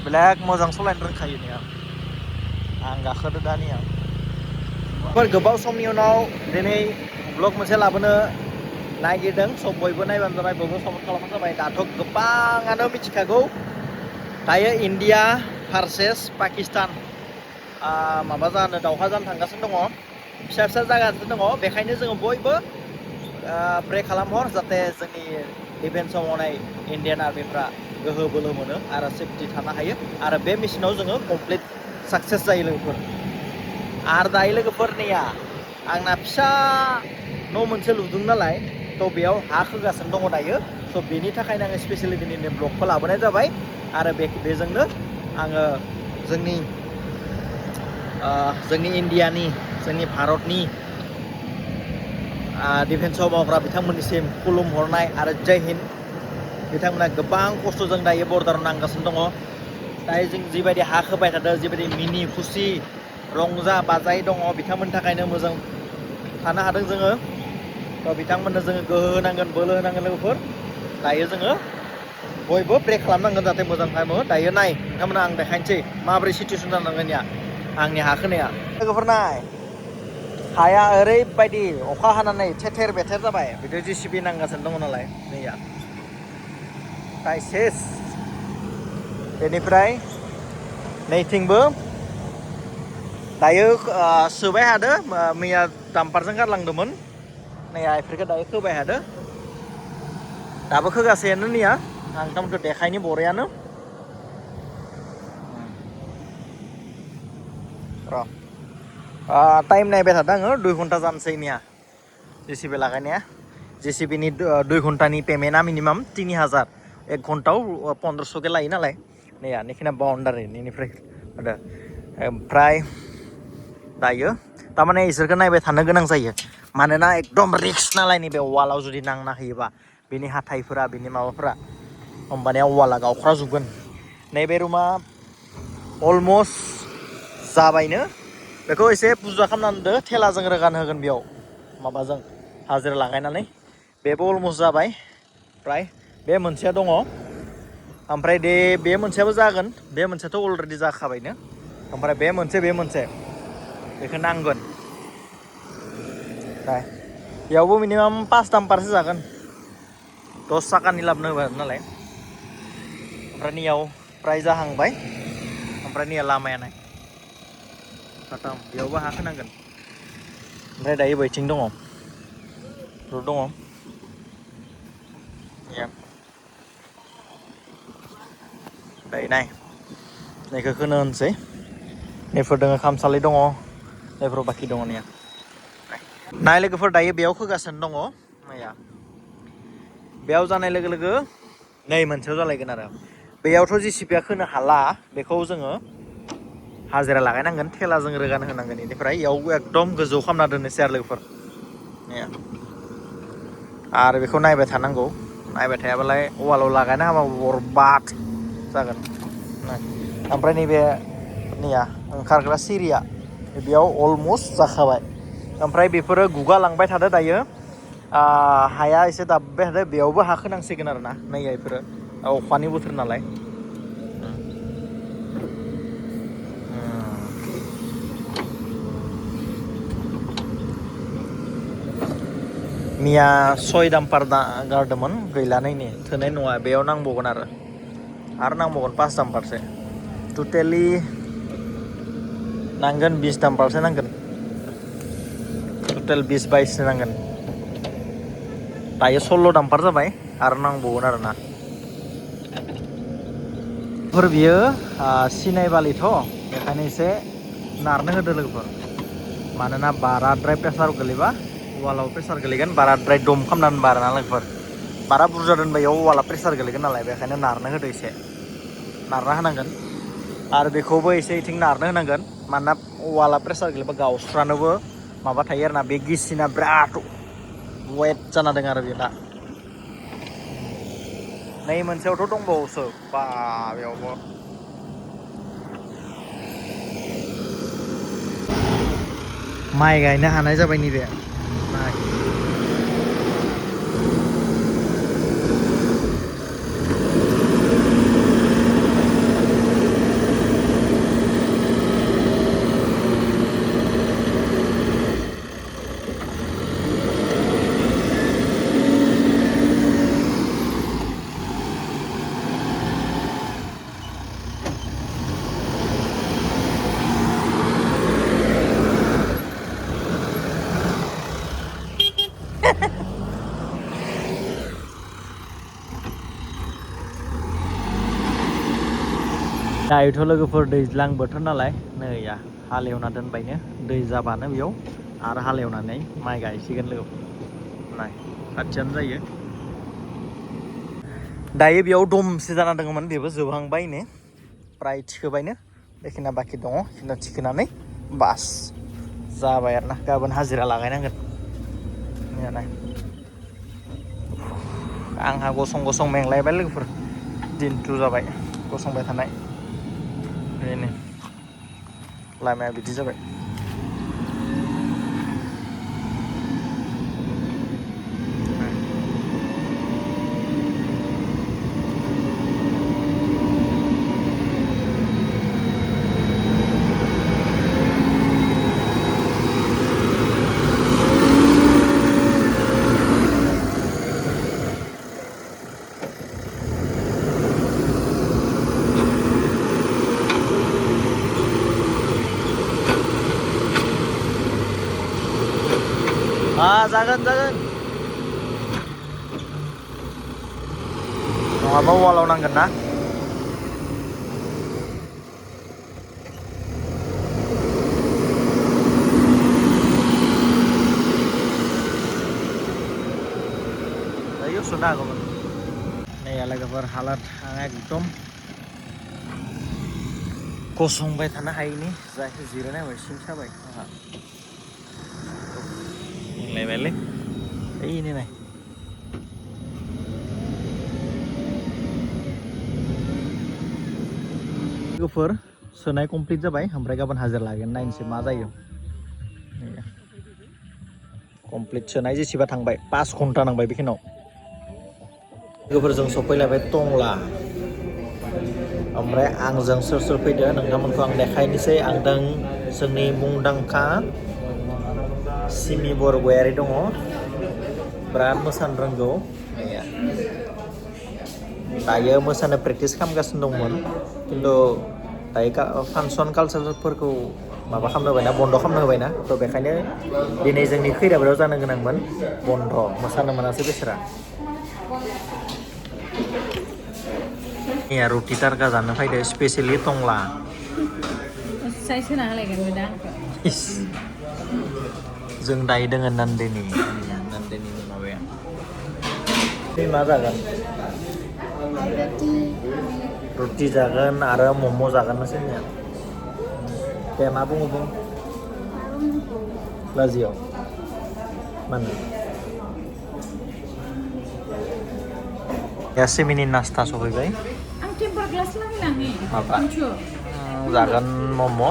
black मोजां सलायनो रोंखायो ने आं गाखोदो दानिया गोबाव समनि उनाव दिनै ब्लग मोनसे लाबोनो नागिरदों सब बयबो नायबानो जाबाय बयबो सापर्ट खालामबानो जाबाय दाथ' गोबाङानो मिथिखागौ दायो इन्डिया भार्सेस पाकिस्तान माबा जानो दावहा जानो थांगासिनो दङ फिसा फिसा जागासिनो दङ बेखायनो जोङो बयबो प्रे खालामहर जाहाथे जोंनि डिफेन्सआव मावनाय इन्डियान आर्मिफ्रा गोहो बोलो मोनो आरो सेफटि थानो हायो आरो बे मिशनाव जोङो कमप्लिट साक्सेस जायो लोगोफोर आरो दायो लोगोफोरनिया आंना फिसा न' मोनसे लुदों नालाय थ' बेयाव हा खोगासिनो दङ दायो स' बेनि थाखायनो आङो स्पेसियेलि दिनैनि ब्लगखौ लाबोनाय जाबाय आरो बेजोंनो आङो जोंनि इन्डियानि जोंनि भारतनि डिफेन्सआव मावग्रा बिथांमोननिसिम खुलुमहरनाय आरो जय हिन्द बिथांमोना गोबां खस्थ'जों दायो बर्डाराव नांगासिनो दङ दायो जों जिबायदि हा खोबाय थादों जिबायदि मिनि खुसि रंजा बाजायै दङ बिथांमोननि थाखायनो मोजां थानो हादों जोङो थ' बिथांमोननो जोङो गोहो होनांगोन बोलो होनांगोन लोगोफोर दायो जोङो बयबो प्रे खालामनांगोन जाहाथे मोजां टाइमाव दायो नाय नोंथांमोना आं देखायनोसै माबोरै सिटुवेसन जानांगोन या आंनि हा खोनाया लोगोफोर नाय हाया ओरैबायदि अखा हानानै थेथेर बेथेर जाबाय बिदि JCB नांगासिनो दङ नालाय नैया सेस बेनिफ्राय नैथिंबो दायो सोबाय हादो मैया दाम्पारजों गारलांदोंमोन नै आइफोरखौ दायो खोबाय हादो दाबो खोगासेयानो नैया आं नोंथांमोनखौ देखायनि बरियानो र' टाइम नायबाय थादों आङो 2 घन्टा जानोसै निया JCB लागायनाया JCBनि 2 घन्टानि पेमेन्टआ मिनिमाम 3000 1 घन्टायाव 1500 के लायो नालाय नैया निखिना बाउन्डारि निफ्राय ओमफ्राय दायो थारमाने इसोरखौ नायबाय थानो गोनां जायो मानोना एकदम रिक्स नालाय नैबे वालाव जुदि नांना होयोबा बिनि हाथाइफोरा बिनि माबाफोरा होमबानिया वाला गावख्राजोबगोन नैबे रुमा अलमस्ट जाबायनो बेखौ एसे बुरजा खालामनानै दोनदो थेलाजों रोगान होगोन बेयाव माबाजों हाजिरा लागायनानै बेबो अलमस्ट जाबाय फ्राय बे मोनसेया दङ ओमफ्राय बे मोनसेयाबो जागोन बे मोनसेयाथ' अलरेडि जाखाबायनो ओमफ्राय बे मोनसे बेखौ नांगोन दा बेयावबो मिनिमाम 5 दाम्पारसो जागोन 10 साखानि लाबोनो होगोन नालाय ओमफ्राय नियाव फ्राय जाहांबाय ओमफ्राय निया लामाया नाय खतम बेयावबो हा खोनांगोन ओमफ्राय दायो बैथिं दङ रड दङ दायो नाय नैखौ खोनो होनसै नैफोर दङ खामसालि दङ नैफोराव बाखि दङ निया नाय लोगोफोर दायो बेयाव खोगासिनो दङ माइया बेयाव जानाय लोगो लोगो नै मोनसेयाव जालायगोन आरो बेयावथ' JCBया खोनो हाला बेखौ जोङो हाजिरा लागायनांगोन थेलाजों रोगान होनांगोन बेनिफ्राय इयाव एकदम गोजौ खालामना दोननोसै आरो लोगोफोर आरो बेखौ नायबाय थानांगौ नायबाय थायाबालाय वालाव लागायना होबाबो बरबाद जागोन ओमफ्राय नैबे निया ओंखारग्रा सिरिया बेयाव अलमस्ट जाखाबाय ओमफ्राय बेफोरो गुगालांबाय थादो दायो हाया एसे दाब्बाय थादो बेयावबो हा खोनांसिगोन आरो ना नै बेफोरो अखानि बोथोर नालाय मिया 6 दाम्पार गारदोंमोन गैला नै थोनाय नङा बेयाव नांबावगोन आरो नांबावगोन 5 दाम्पारसो टटेलि नांगोन 20 दाम्पारसो नांगोन टटेल 20-22 नांगोन दायो 16 दाम्पार जाबाय आरो नांबावगोन आरोना बियो सिनाय बालिथ' बेखायनो एसे नारनो होदो लोगोफोर मानोना बाराद्राय प्रेसार गोलैबा वालाव प्रेसार गोलैगोन बाराद्राय दम खालामनानै बारा लोगोफोर बारा बुरजा दोनबा इयाव वाला प्रेसार गोलैगोन नालाय बेखायनो नारनो होदो एसे नारना होनांगोन आरो बेखौबो एसे इथिं नारनो होनांगोन मानोना वाला प्रेसार गोलैबा गावस्रानोबो माबा थायो आरोना बे गिसिना बिराद वेट जाना दं आरो बे दा नै मोनसेयावथ' दंबावोसो बा बेयावबो माइ गायनो हानाय जाबाय नैबे दायोथ' लोगोफोर दैज्लां बोथोर नालाय नैया हालेवना दोनबायनो दै जाबानो बेयाव आरो हालेवनानै माइ गायसिगोन लोगोफोर नाय खाथियानो जायो दायो बेयाव दमसे जाना दङमोन बेबो जोबहांबायनो प्राय थिखोबायनो बेखिना बाखि दङ बेखिना थिखोनानै बास जाबाय आरोना गाबोन हाजिरा लागायनांगोन नाय आंहा गसं गसं मेंलायबाय लोगोफोर दिनथु जाबाय गसंबाय थानाय बेनो लामाया बिदि जाबाय जागोन नङाबा वालाव नांगोन ना दायो सुनो हागौमोन नै लोगोफोर हालाद आं एकदम गसंबाय थानो हायैनि जायखौ जिरायनाय बाय सिं साबाय आंहा मेंलायबायलै ओइनै नाय लोगोफोर सोनाय कमप्लिट जाबाय ओमफ्राय गाबोन हाजिरा लागोन नायनोसै मा जायो कमप्लिट सोनाय जेसेबा थांबाय 5 घन्टा नांबाय बेखिनाव लोगोफोरजों सफैलायबाय टंला ओमफ्राय आंजों सोर फैदो नोंथांमोनखौ आं देखायनोसै आंजों जोंनि मुंदांखा सिमि बरगयारि दङ बिराद मोसानो रोंगौ दायो मोसानो प्रेक्टिस खालामगासिनो दंमोन खिन्थु दायो फांसन कालचारफोरखौ माबा खालामनो होबायना बन्द खालामनो होबायना थ' बेखायनो दिनै जोंनि खैराबारियाव जानो गोनांमोन बन्द मोसानो मोनासै बेसोरा रुटि टारका जानो फैदो स्पेसियेलि टंला जों दायो दोङो नन्दिनि माबाया मा जागोन रुटि जागोन आरो मम' जागोन जोंनिया दे मा बुङो बुं लाजियाव मानो यासिमिनि नास्ता सफैबाय माबा जागोन मम'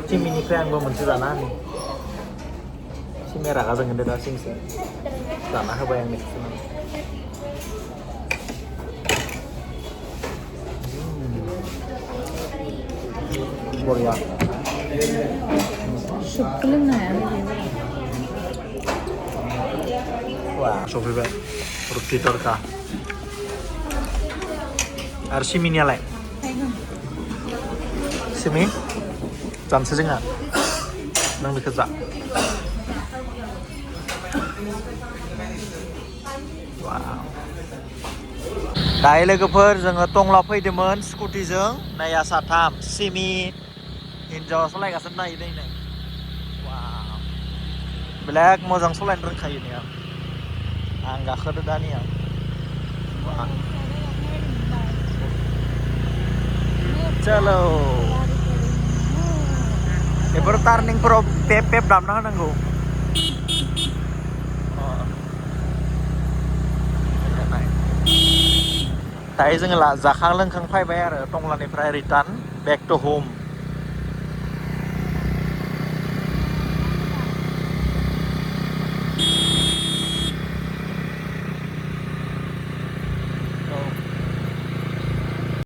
सिमिनिफ्राय आंबो मोनसे जाना होनि सिमिया रागा जोंगोन दे दा सिंसो जाना होबाय आंनि बरिया सुपखौ लोंनो हाया wah सफैबाय रुटि तड़का आरो सिमिनियालाय सिमी जानोसै जोंहा नों बेखौ जा दायो लोगोफोर जोङो टंला फैदोंमोन स्कुटिजों नाया साथाम सिमी हिन्जावा सालायगासिनो नायै नायै बेलेग मोजां सालायनो रोंखायो ने आं गाखोदो दानिया चलो बेफोर टार्निंफोराव पेप पेप दामना होनांगौ दायो जोङो जाखां लोंखां फैबाय आरो टंलानिफ्राय रिटार्न बेक टु हम